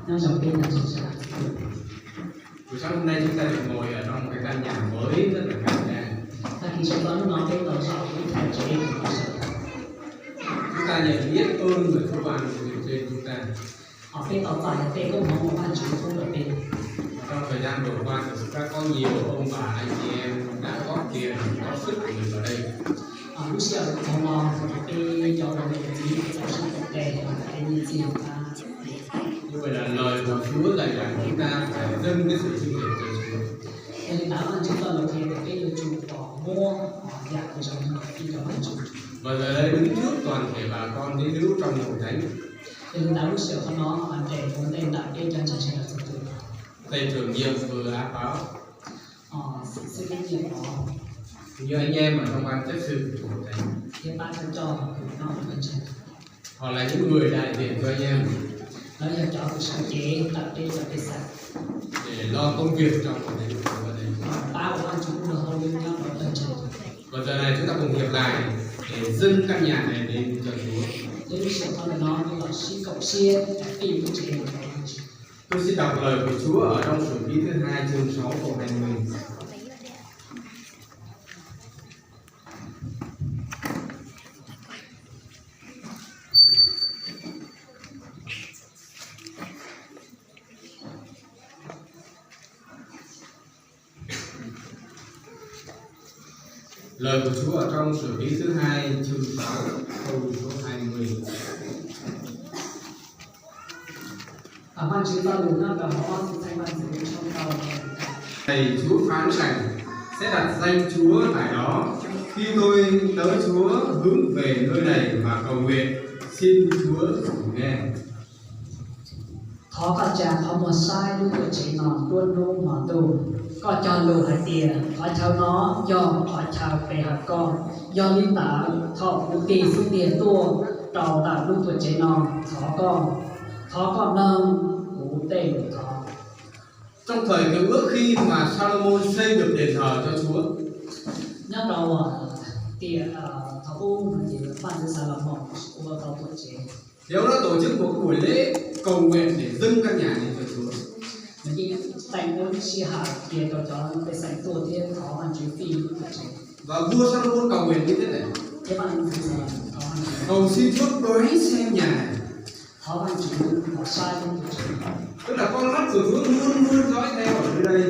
Nyob zoo peb cov ntseeg sawv daws txhua tus. Buổi sáng hôm nay chúng ta được ngồi ở trong một cái căn nhà mới rất là khang trang. Tag kis sawv ntxov hnub no peb tau zaum ib thaj tsev khov kho sawv daws. Chúng ta nhận biết ơn và phước ban của Chúa trên chúng ta. Hos peb tau txais tej koob hmoov uas Vajtswv pub rau peb. Và trong thời gian vừa qua thì cũng đã có nhiều ông bà anh chị em đã góp tiền, góp sức của mình vào đây. Lub sij hawm dhau los peb cov ua niam ua txiv tau sib koom tes, peb nyiaj txiag. Như vậy là lời của Chúa dạy rằng chúng ta phải dâng cái sự dâng hiến cho Chúa. Yog li ntawd Vajtswv txoj lus qhia tias peb yuav tsum muab yam uas zoo fij rau Vajtswv. Và giờ đây đứng trước toàn thể bà con tín hữu trong hội thánh. Yog li ntawd lub sij hawm no nres ua ntej ntawm peb cov ntseeg sawv daws txhua tus. Thầy trưởng nhiệm vừa đã báo. Xib hwb Nyiaj Pov, như anh em ở trong ban chấp sự của hội thánh, thiab pab cov coj noj cov ntseeg. Họ là những người đại diện cho anh em. Lawv yog cov kws sawv cev ntawm peb cov pej xeem. Để lo công việc trong hội thánh của chúng ta đây. Pab ua Vajtswv lub luag hauj lwm nyob rau pawg ntseeg. Và giờ này chúng ta cùng hiệp lại để dâng căn nhà này lên cho Chúa. Thiab lub sij hawm no peb los sib koom siab fij lub tsev no rau Vajtswv. Tôi xin đọc lời của Chúa ở trong Sử Ký thứ hai chương sáu câu hai mươi. Lời của Chúa ở trong Sử Ký thứ hai chương sáu câu số hai mươi. Thầy Chúa phán rằng, sẽ đặt danh Chúa tại đó. Khi tôi tớ Chúa hướng về nơi này mà cầu nguyện, xin Chúa nghe. Thov koj tsa qhov muag saib lub tuam tsev no nruab hnub hmo ntuj. Koj cog lus hais tias qhov chaw no yog qhov chaw pe hawm koj. Yog li ntawd, thaum kuv tig xub ntiag tuaj rau ntawm lub tuam tsev no, thov koj, thov koj mloog kuv tej lus thov. Trong thời Cựu Ước khi mà Salômôn xây được đền thờ cho Chúa, nyob rau tiam thaum ub ces Vaj ntxwv Xalômon ua tau tuam tsev. Thì ông đã tổ chức một buổi lễ cầu nguyện để dâng căn nhà này cho Chúa. Nws yeej teem ua ib sij hawm cia rau cov pej xeem tuaj thiab thov Vaj Tswv fij lub tuam tsev. Và vua Salômôn cầu nguyện như thế này. Thiab Vaj ntxwv Xalômon thov Vaj Tswv, cầu xin Chúa đoái xem nhà này. Thov Vaj Tswv los saib lub tuam tsev. Tức là con mắt của Chúa luôn luôn dõi theo ở nơi đây.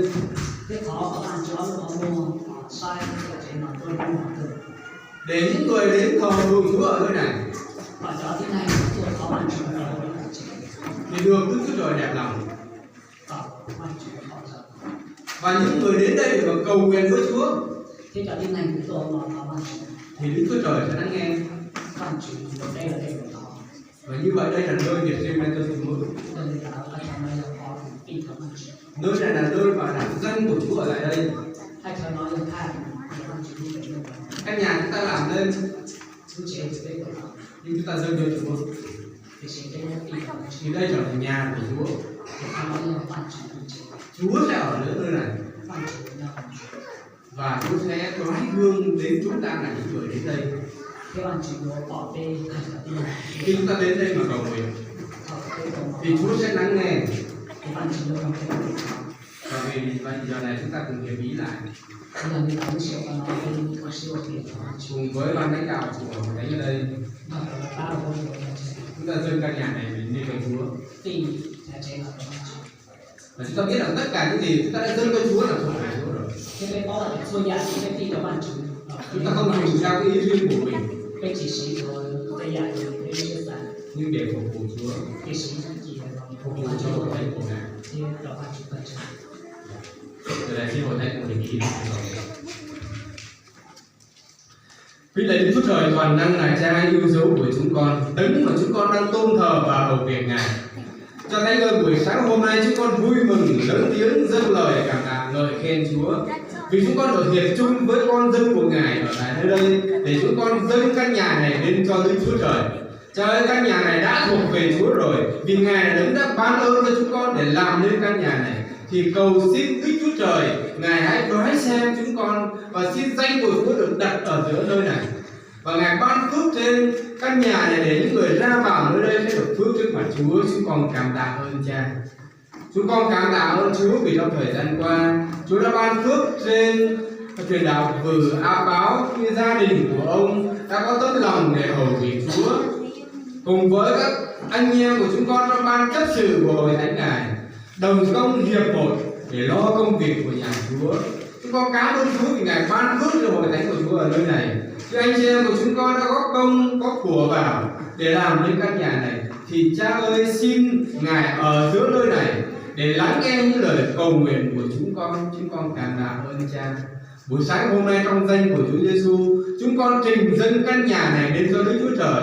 Thiab thov kom Vaj Tswv ob lub qhov muag saib lub tuam tsev no nruab hnub hmo ntuj. Để những người đến thờ phượng Chúa ở nơi này, kom cov tib neeg tuaj thov Vaj Tswv rau lub tuam tsev, thì được Đức Chúa Trời đẹp lòng. Và những người đến đây để mà cầu nguyện với Chúa, thiab cov tib neeg tuaj no thov Vaj Tswv, thì Đức Chúa Trời sẽ lắng nghe. Vaj Tswv yuav teb lawv tej lus thov. Và như vậy đây là nơi Nhật Siêu Mê Tô Sùng Mướn. Yog li ntawd, qhov chaw no yog qhov fij rau Vaj Tswv. Nơi này là nơi mà đặt danh của Chúa ở lại đây. Qhov chaw no yog thaj Vaj Tswv lub tsev. Căn nhà chúng ta làm nên, lub tsev peb ua tau, nhưng chúng ta dâng cho Chúa. Tiam sis peb muab fij rau Vaj Tswv. Thì đây trở thành nhà của Chúa. Qhov no yog Vaj Tswv lub tsev. Chúa sẽ ở giữa nơi này. Vaj Tswv nyob hauv. Và Chúa sẽ đoái gương đến chúng ta là những người đến đây. Thiab Vaj Tswv yuav pom peb tag nrho tib neeg. Khi chúng ta đến đây mà cầu nguyện, thaum peb tuaj, thì Chúa sẽ lắng nghe. Thiab Vaj Tswv yuav mloog peb lus thov. Và vì vậy, giờ này chúng ta cùng hiệp ý lại. Yog li ntawd lub sij hawm no peb ua siab ua hwm thov Vaj Tswv. Cùng với ban lãnh đạo của hội thánh ở đây, nrog rau pab ua, chúng ta dâng căn nhà này lên cho Chúa. Fij cov tsev no rau Vaj Tswv. Và chúng ta biết rằng tất cả những gì chúng ta đã dâng cho Chúa là thuộc về Chúa rồi. Thiab peb paub hais tias txhua yam uas peb fij rau Vaj Tswv, chúng ta không dùng theo cái ý riêng của mình. Peb tsis siv ua tej yam uas peb siab xav, nhưng để phục vụ Chúa, tiam sis cia rau, phục vụ cho hội thánh của Ngài, thiab rau Vaj Tswv pawg ntseeg. Từ đây xin hội thánh cùng hiệp ý. Vinh lạy Đức Chúa Trời toàn năng là Cha yêu dấu của chúng con, Đấng mà chúng con đang tôn thờ và hầu việc Ngài. Cho thấy nơi buổi sáng hôm nay chúng con vui mừng lớn tiếng dâng lời cảm tạ ngợi khen Chúa. Vì chúng con được hiệp chung với con dân của Ngài ở tại nơi đây để chúng con dâng căn nhà này đến cho Đức Chúa Trời. Cho nên căn nhà này đã thuộc về Chúa rồi, vì Ngài là Đấng đã ban ơn cho chúng con để làm nên căn nhà này. Thì cầu xin Đức Chúa Trời, Ngài hãy đoái xem chúng con và xin danh của Chúa được đặt ở giữa nơi này. Và Ngài ban phước trên căn nhà này để những người ra vào nơi đây sẽ được phước trước mặt Chúa, chúng con cảm tạ ơn Cha. Chúng con cảm tạ ơn Chúa vì trong thời gian qua, Chúa đã ban phước trên truyền đạo Vừa A Páo, cũng như gia đình của ông đã có tấm lòng để hầu việc Chúa. Cùng với các anh em của chúng con trong ban chấp sự của Hội Thánh Ngài, đồng công hiệp một để lo công việc của nhà Chúa. Chúng con cảm ơn Chúa vì Ngài ban phước cho hội thánh của Chúa ở nơi này. Khi anh chị em của chúng con đã góp công, góp của vào để làm nên căn nhà này, thì Cha ơi, xin Ngài ở giữa nơi này để lắng nghe những lời cầu nguyện của chúng con. Chúng con cảm tạ ơn Cha. Buổi sáng hôm nay trong danh của Chúa Giêsu, chúng con trình dâng căn nhà này đến cho Đức Chúa Trời.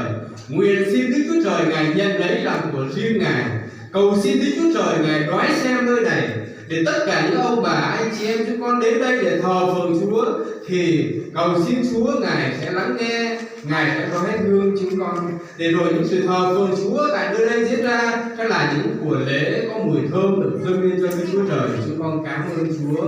Nguyện xin Đức Chúa Trời Ngài nhận lấy làm của riêng Ngài. Cầu xin Đức Chúa Trời Ngài đón xem nơi này, để tất cả những ông bà anh chị em chúng con đến đây để thờ phượng Chúa, thì cầu xin Chúa Ngài sẽ lắng nghe, Ngài sẽ đón hương chúng con. Để rồi những sự thờ phượng Chúa tại nơi đây diễn ra sẽ là những của lễ có mùi thơm được dâng lên cho Đức Chúa Trời. Chúng con cảm ơn Chúa.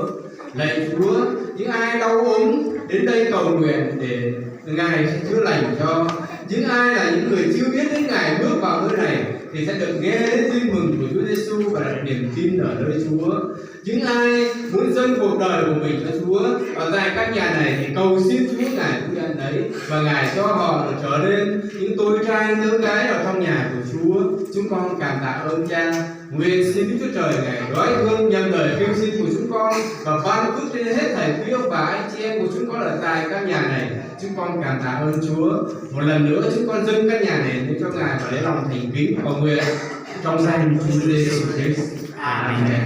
Lạy Chúa, những ai đau ốm đến đây cầu nguyện để Ngài sẽ chữa lành cho. Những ai là những người chưa biết đến Ngài bước vào nơi này thì sẽ được nghe đến tin mừng của Chúa Giêsu và đặt niềm tin ở nơi Chúa. Những ai muốn dâng cuộc đời của mình cho Chúa ở tại căn nhà này thì cầu xin Chúa Ngài cũng nhận lấy và Ngài cho họ được trở nên những tôi trai tớ gái ở trong nhà của Chúa. Chúng con cảm tạ ơn Cha. Nguyện xin Đức Chúa Trời Ngài đón hương nhận lời kêu xin của chúng con và ban phước trên hết thảy quý ông bà anh chị em của chúng con ở tại căn nhà này. Chúng con cảm tạ ơn Chúa. Một lần nữa chúng con dâng căn nhà này lên cho Ngài và lấy lòng thành kính cầu nguyện trong danh Chúa Giêsu Christ. Amen.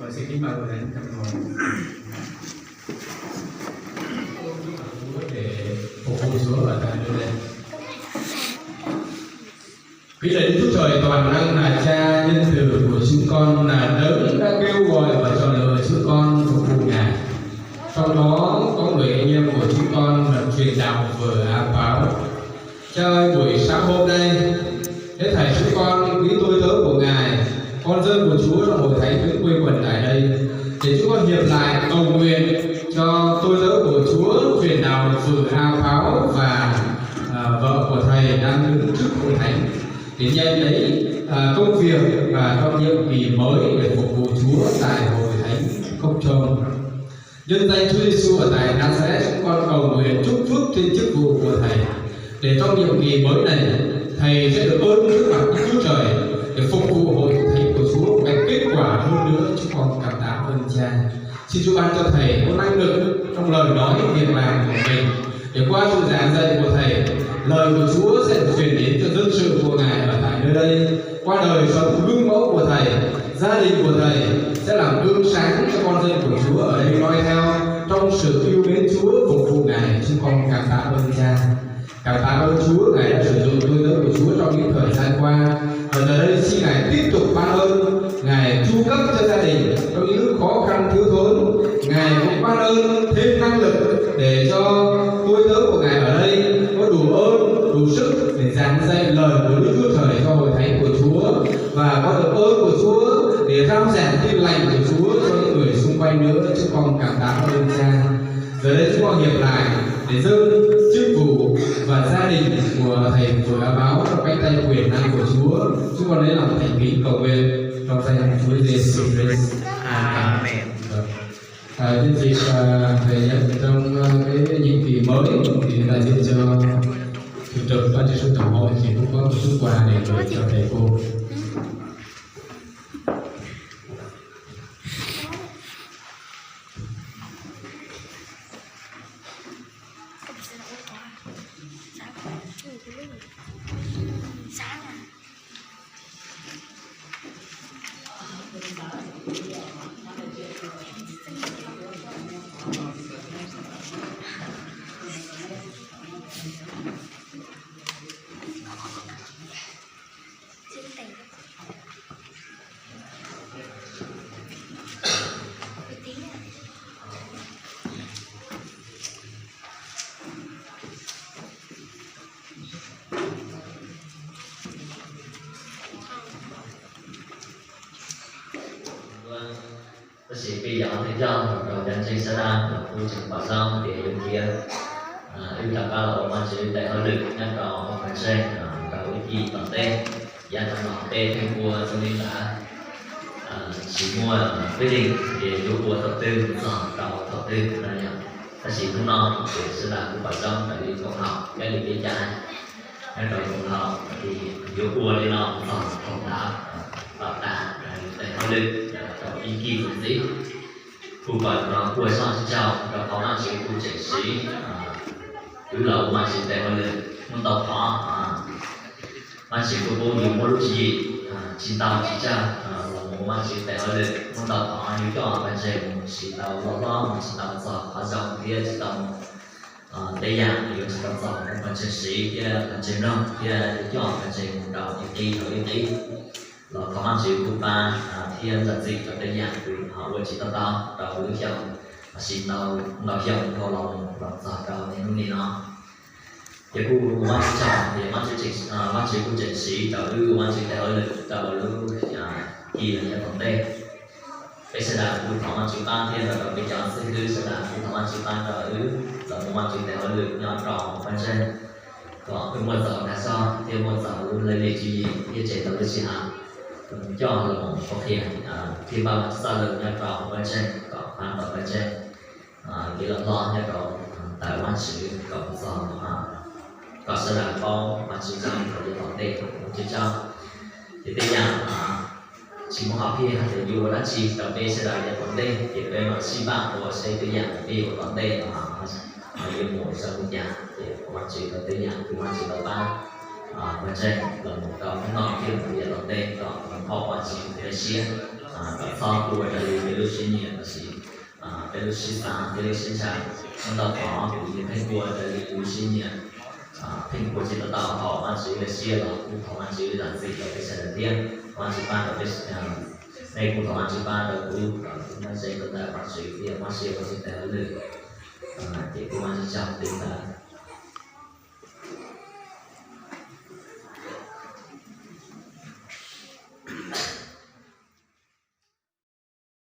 Con xin kính mời hội thánh trong ngồi. Để phục vụ Chúa và tại nơi đây. Kính lạy Đức Chúa Trời toàn năng là Cha nhân từ của chúng con, là Đấng đã kêu gọi và chọn lựa chúng con phục vụ Ngài. Trong đó có người anh em của chúng con là truyền đạo Vừa A Páo. Cha ơi, buổi sáng hôm nay, hết thảy chúng con, quý tôi tớ của Ngài, con dân của Chúa trong hội thánh Đức quây quần tại đây, để chúng con hiệp lại cầu nguyện cho tôi tớ của Chúa truyền đạo Vừa A Páo và, à, vợ của thầy đang đứng trước hội thánh để nhận lấy, à, công việc và trong nhiệm kỳ mới để phục vụ Chúa tại hội thánh Cốc Trông. Nhân danh Chúa Giêsu ở tại Nazareth, chúng con cầu nguyện chúc phước trên chức vụ của thầy. Để trong nhiệm kỳ mới này, thầy sẽ được ơn trước mặt Đức Chúa Trời để phục vụ hội thánh của Chúa một cách kết quả hơn nữa. Chúng con cảm tạ ơn Cha. Xin Chúa ban cho thầy có năng lực trong lời nói, việc làm của mình. Để qua sự giảng dạy của thầy, lời của Chúa sẽ được truyền đến cho dân sự của Ngài ở tại nơi đây. Qua đời sống gương mẫu của thầy, gia đình của thầy sẽ làm gương sáng cho con dân của Chúa ở đây noi theo trong sự yêu mến Chúa, phục vụ Ngài. Chúng con cảm tạ ơn Cha. Cảm tạ ơn Chúa, Ngài đã sử dụng tôi tớ của Chúa trong những thời gian qua. Và giờ đây xin Ngài tiếp tục ban ơn, Ngài chu cấp cho gia đình trong những lúc khó khăn thiếu thốn. Ngài cũng ban ơn thêm năng lực để cho tôi tớ của Ngài ở đây có đủ ơn, đủ sức để giảng dạy lời của Đức Chúa Trời cho hội thánh của Chúa và có được ơn của Chúa để rao giảng tin lành của Chúa cho những người xung quanh nữa. Chúng con cảm tạ ơn Cha. Giờ đây chúng con hiệp lại để dâng chức vụ và gia đình của thầy Vừa A Páo trong cánh tay quyền năng của Chúa. Chúng con lấy lòng thành kính cầu nguyện trong danh Chúa Giêsu Christ. Amen. Vâng. À, nhân dịp, à, thầy nhận trong, à, cái nhiệm kỳ mới thì đại diện cho thường trực ban trị sự tổng hội thì cũng có một chút quà để gửi cho thầy cô. Tab sis peb yog thawj coj rau cov ntseeg sab laj, kuv tseem pom zoo tias yus thiab, wb rov qab los ua Vajtswv daim hauj lwm nyob rau hauv pawg ntseeg rau ib txhis tom ntej. Yav tag los peb pheej ua zoo li ntawd, tsis muaj peb leeg ces yuav ua thaum twg txog rau thaum twg no yom. Tab sis hnub no ces sawv daws kuj pom zoo raws li koom haum kab li kev cai nyob rau koom haum, yuav ua li no txog thaum ntawd kom tas tes hauj lwm rau ib kis ntxiv. Kuj kom no kuj ua tsaug rau qhov Vajtswv kuj tseem siv wb los ua Vajtswv tes hauj lwm hnub ntau qhov. Vajtswv kuj pub yus muaj lub tswv yim tsis ntau tsis tsawg los mus ua Vajtswv tes hauj lwm hnub ntau qhov, yus coj pawg ntseeg mus tsis tau loj hlob, mus tsis tau txog qhov zoo thiab tsis tau mus tej yam yuav tsis tau txog mus pawg ntseeg siv thiab pawg ntseeg mloog thiab yuav coj pawg ntseeg mus rau ib qib rau ib qib. Los thov Vajtswv kuj pab thiab zam txim rau tej yam kws ho ua tsis tau tau rau lub xyoo, los sis ntau xyoo dhau los mus los txog rau niaj hnub nim no. Ces kuj ua Vajtswv tsaug tias Vajtswv kuj tseem siv rau wb ua Vajtswv tes hauj lwm rau lub ci los yog tom ntej. Peb sawv daws kuj thov Vajtswv pab thiab los rau peb cov xib hwb sawv daws kuj thov Vajtswv pab rau wb los mus ua Vajtswv tes hauj lwm nyob rau hauv pawg ntseeg, kom wb muaj txaus dag zog thiab muaj txaus lub laj lim tswv yim thiab tseg tau lub sij hawm los coj los mus qhuab qhia thiab npaj txoj lus nyob rau hauv pawg ntseeg kom pab tau pawg ntseeg kev loj hlob nyob rau ntawm Vajtswv kom txog kom sawv daws paub Vajtswv txoj lus rau yav tom ntej. Vajtswv tsaug. Ces tej yam tsis muaj qhov pib hais tias yuav ua dab tsi rau peb sawv daws yav tom ntej, ces peb mam sib npaj ua seb tej yam pib ua tom ntej no yuav mus zoo li cas. Ces thov Vajtswv rau tej yam kws Vajtswv tau pab pawg ntseeg los mus rau hnub no thiab mus rau yav tom ntej kom mus haum Vajtswv tes lub siab, kom txhob ua raws li peb lub siab nyiam los sis peb lub siab xav thiab lub siab ntshaw. Hnub ntau qhov kuv yeej pheej ua raws li kuv lub siab nyiam, pheej ua tsis tau tau haum Vajtswv lub siab los kuj thov Vajtswv zam txim rau peb sawv daws thiab Vajtswv pab rau peb. Nej kuj thov Vajtswv pab rau kuv kom kuv muaj zeem rau ntawm Vajtswv thiab muaj siab ua Vajtswv tes hauj lwm. Ces kuj Vajtswv tsaug li ntawd.